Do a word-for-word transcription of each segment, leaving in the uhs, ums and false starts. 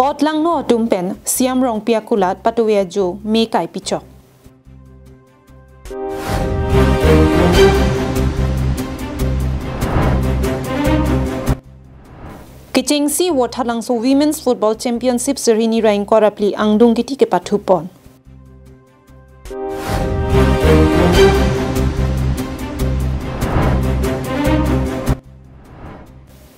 Otlangno atum pen Siam Rongpi akulat patuve ajo me kai pichok. Kechengsi Vothatlangso Women's Football Championship sirhini ra ingkoi ra phli angdung kiti kepathupon.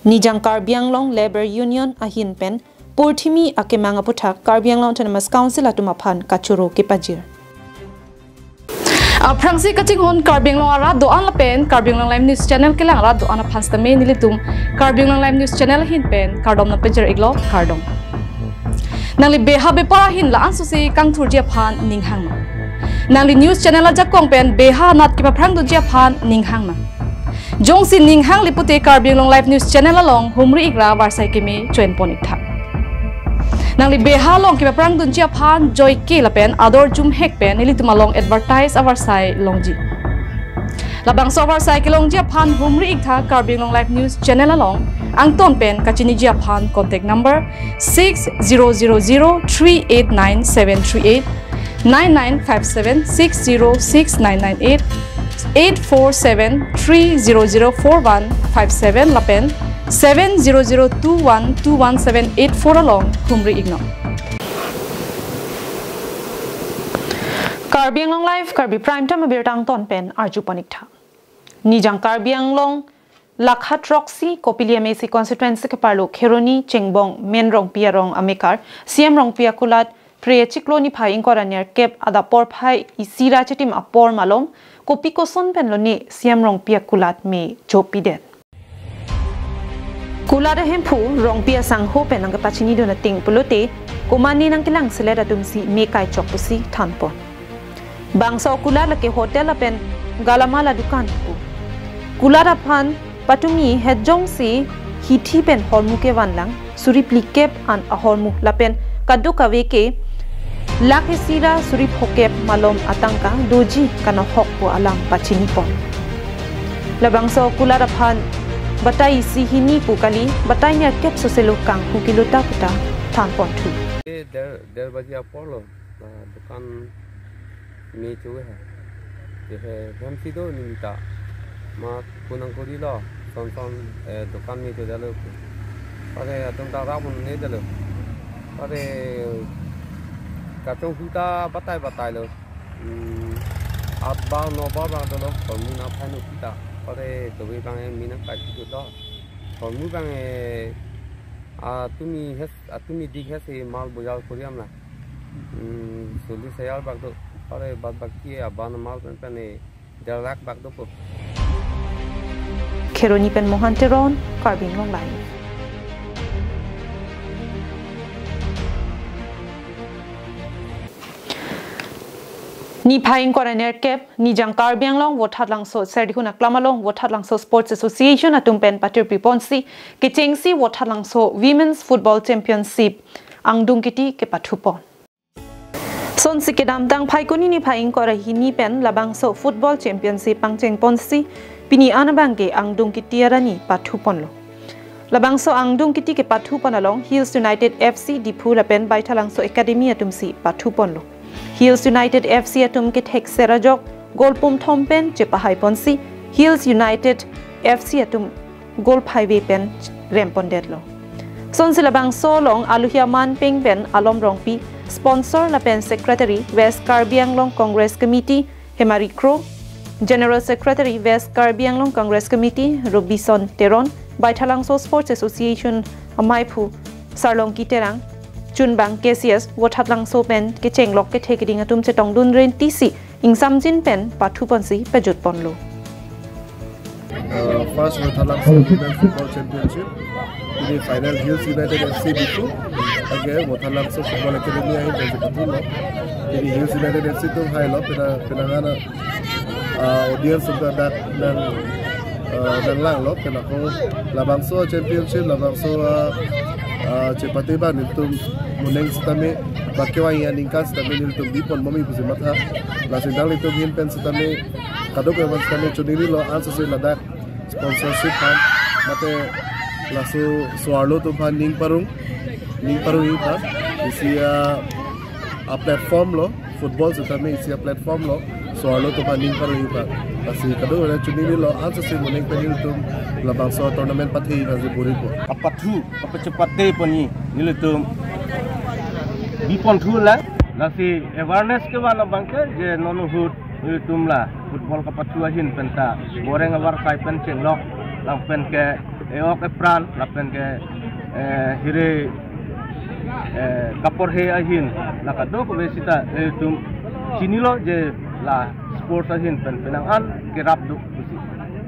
Nijang Karbi Anglong Labour Union ahin pen purthimi akemang aputhak Karbi Anglong Autonomous Council atum aphan kachoro kepajir. Aphrangsi kachinghon Karbi Anglong arat do-an lapen Karbi Anglong Live News Channel kelang arat do-an aphan sitame nelitum Karbi Anglong Live News Channel ahin pen kardom nangpajir iklo, kardom. Nangli beha bepar ahin la-an sosi kangthurji aphan ning hangma. Nangli news channel ajakong pen beha anat kepaphrangdunji aphan ning hangma. Jongsi ning hangli pute Karbi Anglong Live News Channel along humri ikra varsai keme choenpon iktha. Nangli beha along kepaphrangdunji aphan joike lapen ador jumhek pen nelitum along advertise avarsai longji. Labangso avarsai kelongji aphan humri iktha Karbi Anglong Live News Channel along, angton pen kachiniji aphan contact number six zero zero zero three eight nine seven three eight, nine nine five seven six zero six nine nine eight, eight four seven three zero zero four one five seven lapen seven zero zero two one two one seven eight four along humri iknon. Karbi Anglong Live, Karbi Prime Time abirta angton pen arjupon iktha. Nijang Karbi Anglong Lakha throksi Kopili M A C constituency keparlo Kheroni Chengbong Men Rongpi arong amekar Siam Rongpi akulat Phre chiklo niphai ingkoi ra nerkep adap porphai isi ra chitim apor malom kopi koson pen lone Siam Rongpi akulat me chopidet. Kulat ahemphu Rongpi asangho pen nangkepachinidun ateng pulote komatne nangkelangselet atumsi me kai chok pusi thanpon. Bangso kulat lake hotel lapen galamala dukan pu. Kulat aphan patumi het jongsi hithi pen hormu kevanlang suri phlikep an ahormu lapen kadokave ke lakh isi ra suri phokep malom atangka doji kanohok pu alam pachinipon. Labangso kulat aphan batai isi hini pu kali, batai nerkep soselo kanghu kiluta puta thanpon thu. Eh, der, der baji apor lo, ah, dukan me chowe hai. Je hai, hem si do nimita. Ma kunang kuri lo, son son, eh, dukan me cho dalo. Pare atum ta rabun ne dalo. Pare kachonghu ta batai batai lo. Hmm, at bar, no bar bang dolo, hormu nangphaino kita. Pare tobe bang e me nangkai si do. Hormu bang e, ah, tumi hes, ah, tumi dik hes e mal bojar kuriam la. Hmm, solis hajar bak do. Pare bad baki aban mal pen pen e der lakh bak dopo. Kheroni pen Mohan Teron, Karbi Anglong Live. Niphai ingkoi ra nerkep, Nijang Karbi Anglong Vothatlangso Serdihun Aklam along Vothatlangso Sports Association atum pen patirpiponsi kechengsi Vothatlangso Women's Football Championship angdung kiti kepathupon. Sonsi kedamtang Phaikuni niphai ingkoi ra hini pen labangso Football Championship pangchengponsi pini an abangke angdung kiti arani pathuponlo. Labangso angdung kiti kepathupon along Hills United F C Diphu lapen Baithalangso Academy atumsi pathuponlo. Hills United F C atum kethek serajok goal pumthom pen chepahaiponsi Hills United F C atum goal phaive pen rempondetlo. Sonsi labangso along aluhi aman peng pen Alom Rongpi, sponsor lapen secretary West Karbi Anglong Congress Committee Hemari Kro, General Secretary West Karbi Anglong Congress Committee Robison Teron, Baithalangso Sports Association amaiphu Sarlongki Terang, chunbang K C S Vothatlangso pen kechenglok kethe keding atum chetongdun rentisi ingsamjin pen pathuponsi pejutponlo. Uh, first Vothatlangso Women's Football Championship. Pini final Hills United F C Diphu. Okay, Vothatlangso Football Academy ahin pen si pathulo. Pini Hills United F C atum hailo, pina, pina ngana, uh, audience atum dak nang, uh, nanglanglo, pina ko labangso championship, labangso, uh, uh, chepate ba nelitum moneng sitame, bak kevang aningkan sitame nelitum bipon momi pusi matha. Lasi nanglitum ahin pen sitame kadokave aphan sitame choningri lo, ansose ladak sponsorship aphan mate laso so-arlo atum aphan ning parong. Ning parui ta, isi a, a platform lo, football sitame isi a platform lo, so arlo atum aning parui ta. Lasi kadokave choningri lo, ansose moning pen nelitum labangso tournament pathe nangji bor-ipo. Kapathu, kapachepate pon nelitum bipon thu la, lasi awareness kevan abang ke je non ahut nelitum la football kapathu ahin penta boreng avar kai pen chenglok, lapen ke e-ok epran, lapen ke, eh, hire, eh, kaporhe ahin, la kadokave sita nelitum chinilo je la sports ahin pen penang an kerap do pusi.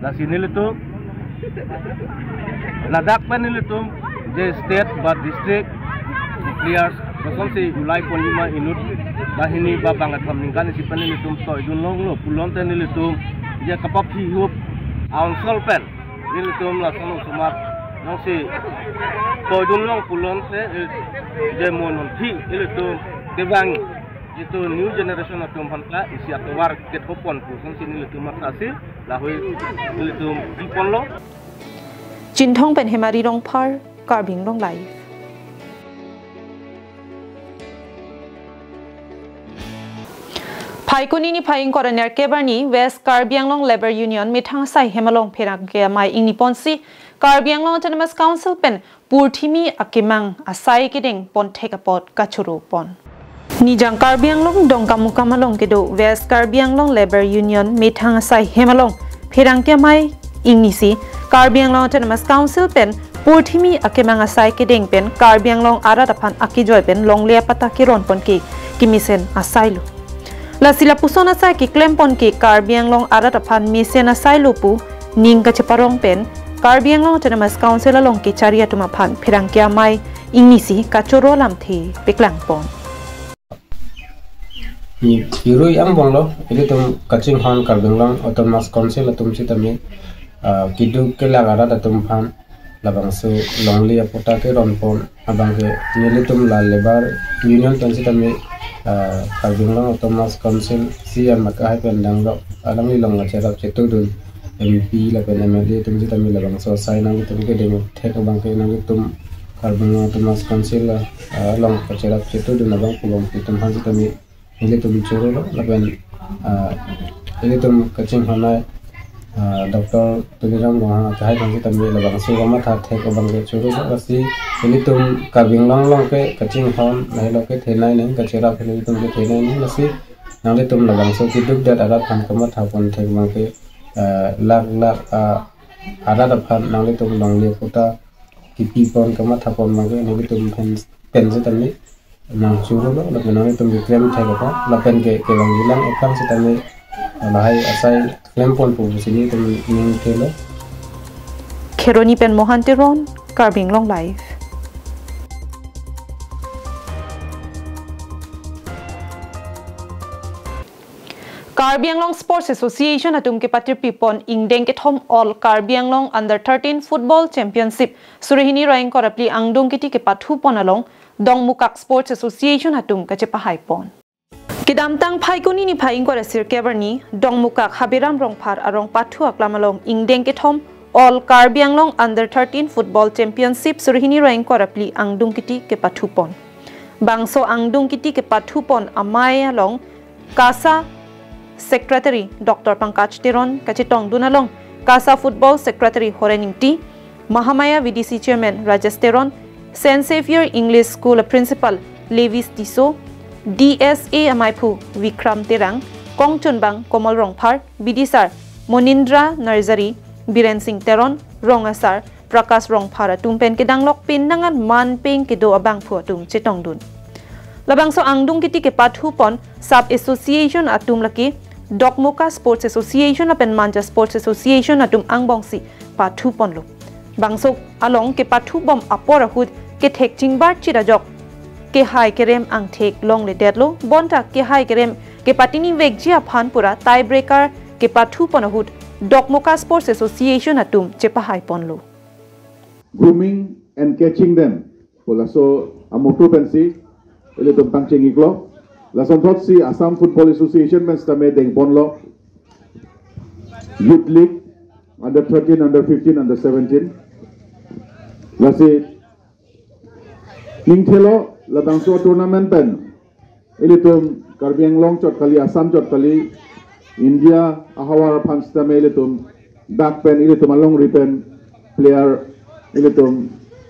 Lasi nelitum ladak pen nelitum je state ba district players kosonsi ulai ponji ma inut banghini ba bangkethom ningkan isi pen nelitum toidun longlo pulote nelitum je kapaphi hup aonsol pen nelitum lason osomar nangsi toidun long pulote, eh, je mo non phi nelitum kevang itum new generation atum aphan kla isi atovar kethopon pu kosonsi nelitum mathasi lahui nelitum biponlo. Chinthong pen Hemari Rongphar, Karbi Anglong Live. Phaikuni niphai ingkoi ra nerkep arni West Karbi Anglong Labour Union methang asai hem along pherangke amei ingni ponsi Karbi Anglong Autonomous Council pen purthimi akemang asai kedeng pon thek apot kachoro pon. Nijang Karbi Anglong Dongkamukam along kedo West Karbi Anglong Labour Union methang asai hem along pherangke amei ingnisi Karbi Anglong Autonomous Council pen purthimi akemang asai kedeng pen Karbi Anglong arat aphan akejoi pen longle apatta keron pon ke kemesen asai lo. Lasi lapuson asai keklem pon ke Karbi Anglong arat aphan mesen asai lo pu ning kacheparong pen Karbi Anglong Autonomous Council along kechari atum aphan pherangke amei ingnisi kachoro lamthe peklang pon. Ni pirui angbong lo, ilitum kachinghon Karbi Anglong Autonomous Council atum sitame, ah, keduk kelak arat atum aphan labangso longle apatta keron pon abang ke nelitum la labour union pen sitame, ah, Karbi Anglong Autonomous Council C E M akehai pen dang lo alangli along kacherap chetudun M P lapen M L A atum sitame labangso asai nanglitum kedeng thek abang ke nanglitum Karbi Anglong Autonomous Council, ah, along kacherap chetudun abang pu abang ke itum aphan sitame ilitum choro lo lapen, ah, ilitum kachinghon amei, ah, Doctor Tuliram Ronghang akehai aphan sitame labangso kamatha thek abang ke choro lo, lasi ilitum Karbi Anglong along ke kachinghon lahelo kethenei nang, kacherap ilitum kethenei nang, lasi nanglitum labangso keduk det arat aphan kamatha pon thek abang ke, ah, lak lak, ah, arat aphan nanglitum longle apatta kepi pon kamatha pon abang ke nanglitum pen, pen sitame nangchoro lo, lapen nanglitum keklem thek apot, lapen ke kevang jilang ekang sitame lahai asai klem pon pu pusi nelitum ning thelo. Kheroni pen Mohan Teron, Karbi Anglong Live. Karbi Anglong Sports Association atum kepatirpi pon ingdeng kethom All Karbi Anglong Under thirteen Football Championship suri hini ra ingkoi ra phli angdung kiti kepathu pon along Dongmukak Sports Association atum kachepahai pon. Kedamtang Phaikuni niphai ingkoi ra sirkep arni Dongmukak Habiram Rongphar arong pathu aklam along ingdeng kethom All Karbi Anglong Under thirteen Football Championship suri hini ra ingkoi ra phli angdung kiti kepathu pon. Bangso angdung kiti kepathu pon amei along KASA Secretary Doctor Pankaj Teron kachetongdun along KASA Football Secretary Horen Ingti, Mahamaya V D C Chairman Rajesh Teron, Saint Xavier English School Principal Levis Tisso, D S A amaiphu Vikram Terang, kongchunbang Komal Rongphar, bidisar Monindra Narzary, Biren Singh Teron, rong asar Prakash Rongphar atum pen kedanglok pen nang an man peng kedo abangphu atum chetongdun. Labangso angdung kiti kepathu pon sub association atum lake Dokmoka Sports Association lapen Manja Sports Association atum angbongsi pathu ponlo. Bangso along kepathu bom apor ahut kethek chingbar chit ajok kehai kerem angthek longledetlo, bonta kehai kerem kepatini vekji aphan pura tie breaker kepathu pon ahut Dokmoka Sports Association atum chepahai ponlo. Grooming and catching them pu laso a-motto pensi ilitum tangcheng-iklo. Lasonthotsi Assam Football Association pen sitame dengponlo Youth League, under thirteen, under fifteen, under seventeen. Lasi Ning thelo labangso tournament pen ilitum Karbi Anglong chot kali, Assam chot kali, India ahavar aphan sitame ilitum dak pen ilitum alongri pen player ilitum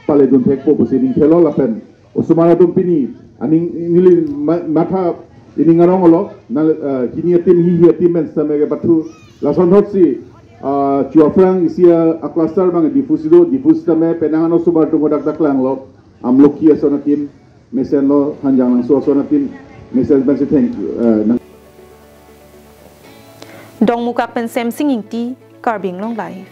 paledun thekpo pusi ning thelo lapen osomar atum pini aning neli ma-, matha ining arong olo na, eh, hini ateam hi hi ateam pen sitame ke pathu lason thotsi, ah, Chuaphrang isi a, a cluster abang Diphu si do, Diphu sitame penang ano osomar atum kodak dak langlo, Amlokhi ason ateam mesenlo, Hanjanglangso ason ateam mesen pensi thank you, eh, nang- Dongmukak pen Semsing Ingti, Karbi Anglong Live.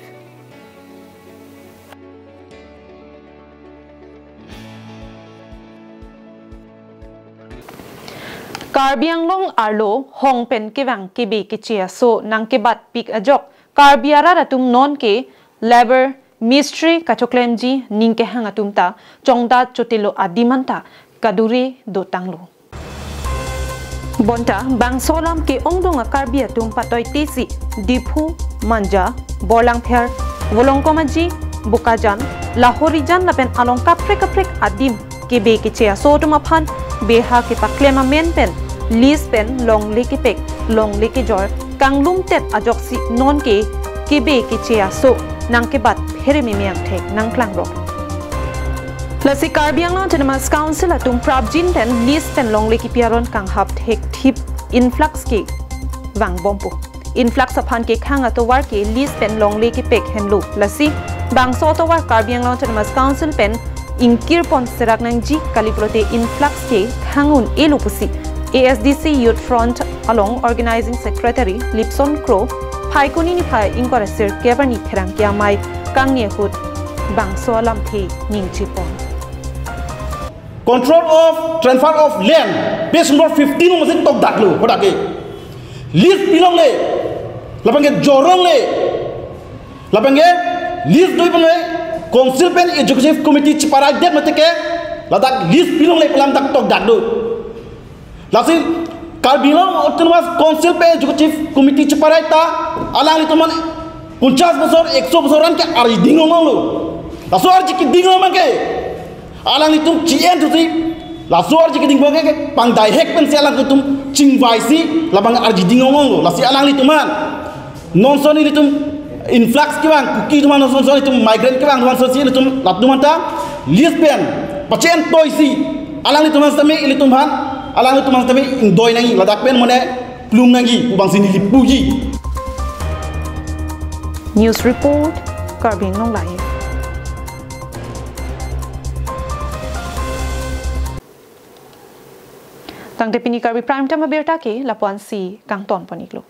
Karbi Anglong arlo hong pen kevang kebe keche aso nangkebatpik ajok Karbi arat atum nonke labour, mistri kachoklemji ning kehang atum ta chongdat chotelo adim anta kadure dotanglo. Bonta bangso alam ke-ongdung a Karbi atum patoi tesi Diphu, Manja, Borlangpher, Volongkom Aji, Bokajan, Lahorijan lapen along kaprek kaprek adim kebe keche aso atum aphan beha kepaklem amen pen lease pen longle kepek, longle kejor kanglum tet ajoksi nonke kebe keche aso nangkebat phere meme angthek nangklangrok. Lasi Karbi Anglong Autonomous Council atum prapjin pen lease pen longle kepi aron kanghap thekthip influx ke vangbompo. Influx aphan kekhang atovar ke lease pen longle kepek henlo. Lasi bangso atovar Karbi Anglong Autonomous Council pen ingkirpon serak nangji kali pulote influx ke khang un-elo pusi A S D C Youth Front along Organizing Secretary Lipson Kro Phaikuni niphai ingkoi ra sirkep arni pherangke amei kangni ahut bangso alamthe ningjepon. Control of Transfer of Land, page number fifteen along si tokdaklo, hadak ke. Lease pilongle, lapen ke jorlongle, lapen ke lease doi pen le, Council pen Executive Committee cheparai det mate ke, ladak lease pilongle pu alam dak tokdaklo. Lasi Karbi Anglong Autonomous Council pen Executive Committee cheparai ta, alanglitum aphan ponchas bosor, ekso bosor an ke arji ding ong onglo. Laso arji keding ong abang ke alanglitum chi-en thusi, laso arji keding abang ke pangdai hek pensi alanglitum chingvaisi labang arji ding ong onglo. Lasi alanglitum aphan, non son ilitum influx kevang, Kuki atum aphan non son, son ilitum migrant kevang atum aphan sonsi ilitum latum anta lease pen pachen toisi alanglitum aphan sitame ilitum aphan, alanglitum aphan sitame ingdoi nangji, ladak pen mane plung nangji pu abangsi neli puji. News report, Karbi Anglong Live. Tangte pini Karbi Prime Time abirta ke lapu-ansi kangtonpon-iklo.